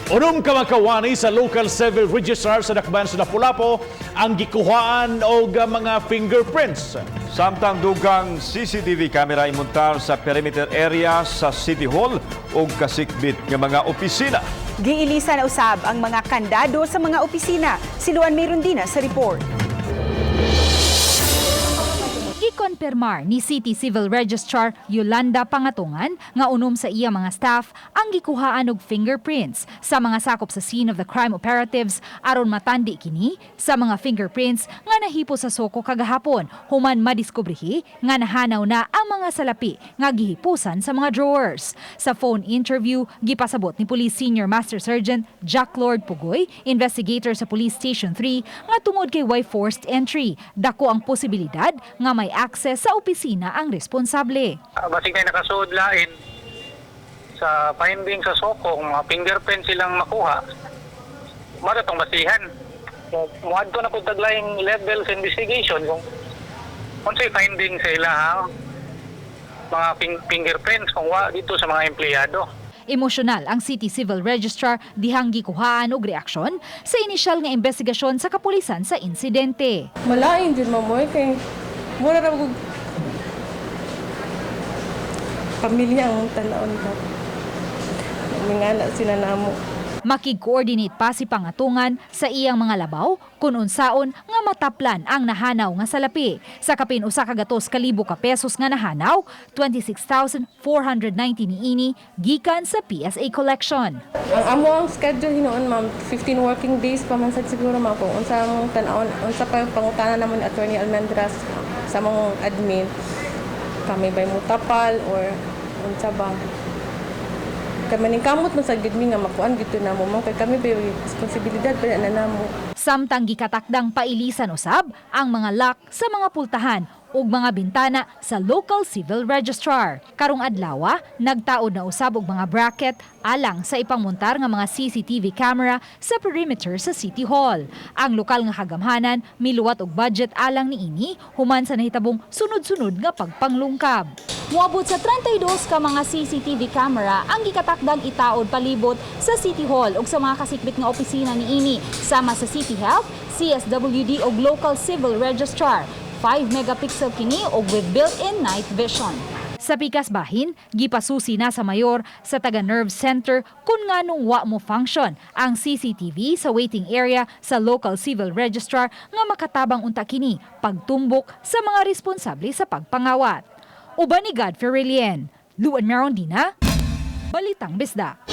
Unom ka mga kawani sa local civil registrar sa Dakbayan sa Lapu-Lapu ang gikuhaan og mga fingerprints. Samtang dugang CCTV camera imontar sa perimeter area sa City Hall ug kasikbit nga mga opisina. Giilisan na usab ang mga kandado sa mga opisina. Si Luan Merundina sa report. Gikonfirmar ni City Civil Registrar Yolanda Pangatungan nga unom sa iya mga staff ang gikuhaan og fingerprints sa mga sakop sa scene of the crime operatives aron matandi kini sa mga fingerprints nga nahipo sa SOCO kagahapon human madiskubrehi nga nahanaw na ang mga salapi nga gihipusan sa mga drawers. Sa phone interview, gipasabot ni Police Senior Master Sergeant Jack Lord Pugoy, investigator sa Police Station 3, nga tungod kay way forced entry, dako ang posibilidad nga may access sa opisina ang responsable. Basig na nakasuod lain sa finding sa SOCO, kung mga fingerprint silang makuha, mara tong basihan. So, muadto na pud taglaing level sa investigation kung unsay finding sa ila ha, mga fingerprints kung wa dito sa mga empleyado. Emosyonal ang City Civil Registrar dihang gikuhaan og reaksyon sa inisyal nga investigasyon sa kapulisan sa insidente. Malain jud, mamoy, kay mura ra kog pamilya ang tan-awon ko. Mingana sila namo. Makig-coordinate pa si Pangatungan sa iyang mga labaw kung unsaon nga mataplan ang nahanaw nga salapi. Sa kapin 100,000 ka pesos nga nahanaw, 26,490 niini gikan sa PSA collection. Ang amo ang schedule hinuon, ma'am, 15 working days pa man sad siguro, ma'am, kung unsa among tan-awon, unsa pa yung pangutana namon ni Attorney Almendras sa among admin kami bay mutapal or unsa ba. Kay maningkamot man sa gid mi nga makuan gito namo, ma'am, kay kami bay responsibilidad pa na namo. Samtang gikatakdang pailisan usab ang mga lock sa mga pultahan ug mga bintana sa local civil registrar. Karong adlaw, nagtaod na usab og mga bracket alang sa ipangmontar nga mga CCTV camera sa perimeter sa City Hall. Ang lokal nga kagamhanan miluwat og budget alang niini human sa nahitabong sunod-sunod nga pagpanglungkab. Moabot sa 32 ka mga CCTV camera ang gikatakdang itaod palibot sa City Hall ug sa mga kasikbit nga opisina niini sama sa City Health, CSWD ug local civil registrar. 5 megapixel kini ug with built-in night vision. Sa pikas bahin, gipasusi na sa mayor sa taga Nerve Center kung nganong wa mo function ang CCTV sa waiting area sa local civil registrar nga makatabang unta kini pagtumbok sa mga responsable sa pagpangawat. Uban ni Godfrey Relien, Luan Merondina, Balitang Bisdak.